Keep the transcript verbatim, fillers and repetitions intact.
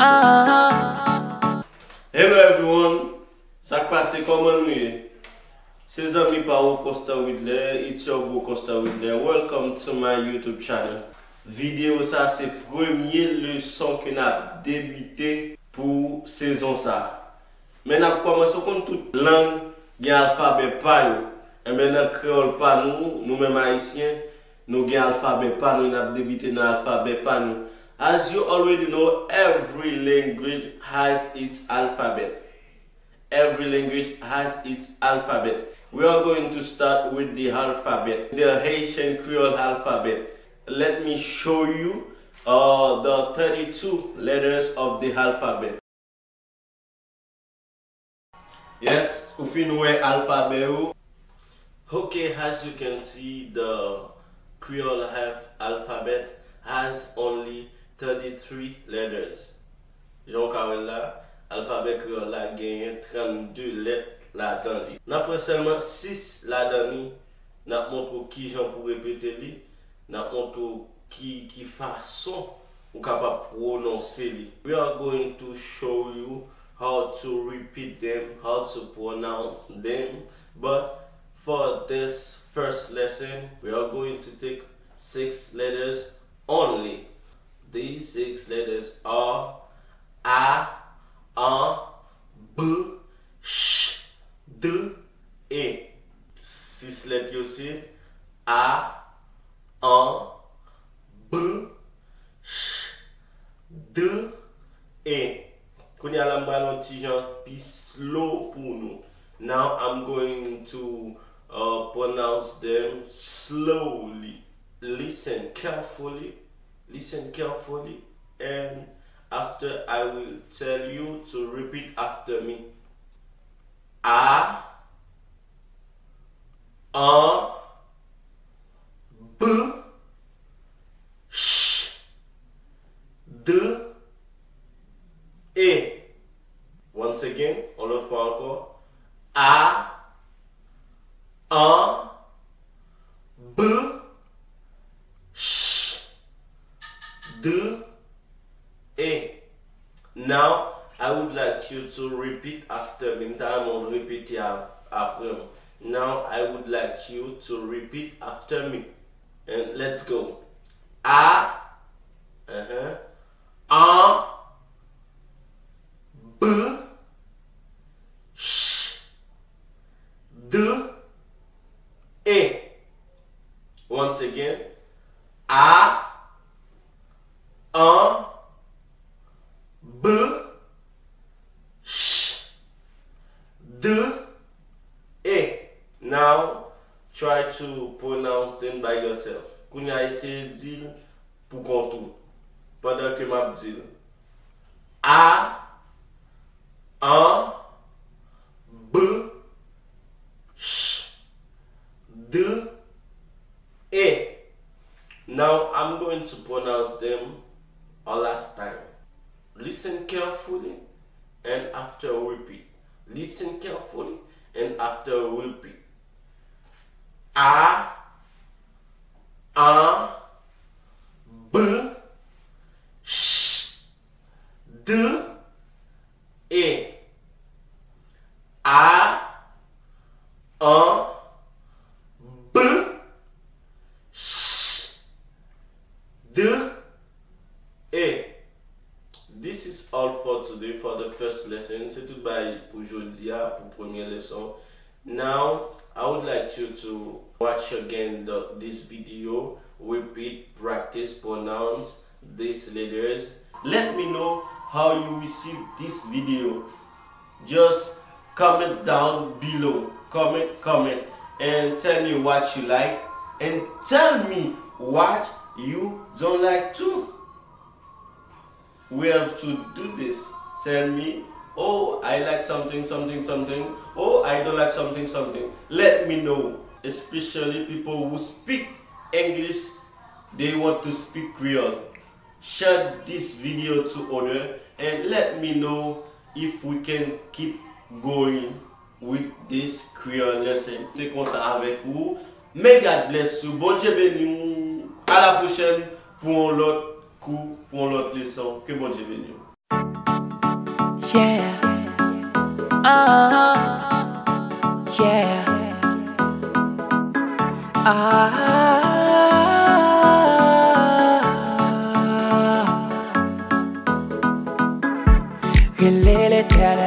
Hello everyone, sa k pase, kòman nou ye? Se zanmi pa ou Constant Widler, it's your bro Constant Widler. Welcome to my YouTube channel. Videyo sa se premye leson ke n ap debite pou sezon sa. Men n ap kòmanse, ou konn tout lang gen alfabè pa yo. Enben nan kreyòl pa nou, nou menm ayisyen, nou gen alfabè pa nou, n ap debite nan alfabè pa nou. As you already know, every language has its alphabet. Every language has its alphabet. We are going to start with the alphabet, the Haitian Creole alphabet. Let me show you uh, the thirty-two letters of the alphabet. Yes, ou fin wè alfabè yo. Okay, as you can see, the Creole have alphabet has only thirty-three letters. Jan w ka wè l la, alfabè kreyòl la genyen trannde lèt ladan li. N ap pran sèlman sis ladan li, n ap montre w kijan pou repete li, n ap montre w ki, ki fason ou kapab pwononse li. We are going to show you how to repeat them, how to pronounce them. But for this first lesson, we are going to take six letters only. These six letters are A, An, B, Ch, D, E. Sis lèt yo se A, An, B, Ch, D, E. Kounye a la, m pral yon ti jan pi slow pou nou. Now I'm going to uh, pronounce them slowly. Listen carefully. Listen carefully. And after, I will tell you to repeat after me. A, An, B, Ch, D, E. Once again, yon lòt fwa ankò. A, An, B, Ch, D, E. Now, I would like you to repeat after me. M ta renmen w repete a- apre m. Now, I would like you to repeat after me. And let's go. A, uh-huh. An, B, Ch, D, E. Once again. A, An, B, Ch, D, E. Now, try to pronounce them by yourself. Kounye a, eseye di l pou kont ou. Pandan ke m ap di l. A, An, B, Ch, D, E. Now I'm going to pronounce them a last time. Listen carefully and after repeat. Listen carefully and after repeat. A, An, B, Ch, D, E. A, An, B, Ch, D, E. This is all for today for the first lesson. Se tout bagay pou jodi a, pou premye leson. Now, I would like you to watch again the, this video, repeat, practice, pronounce these letters. Let me know how you receive this video. Just comment down below. Comment, comment, and tell me what you like, and tell me what you don't like too. We have to do this. Tell me, oh, I like something, something, something. Oh, I don't like something, something. Let me know. Especially people who speak English, they want to speak Creole. Share this video to other and let me know if we can keep going with this Creole lesson. Te kontan avèk ou. May God bless you. Bondye beni w. A la pwochèn pou yon lòt kou, pou yon lòt leson. Ke Bondye beni w. Yeah. Uh-huh. Yeah. Ah.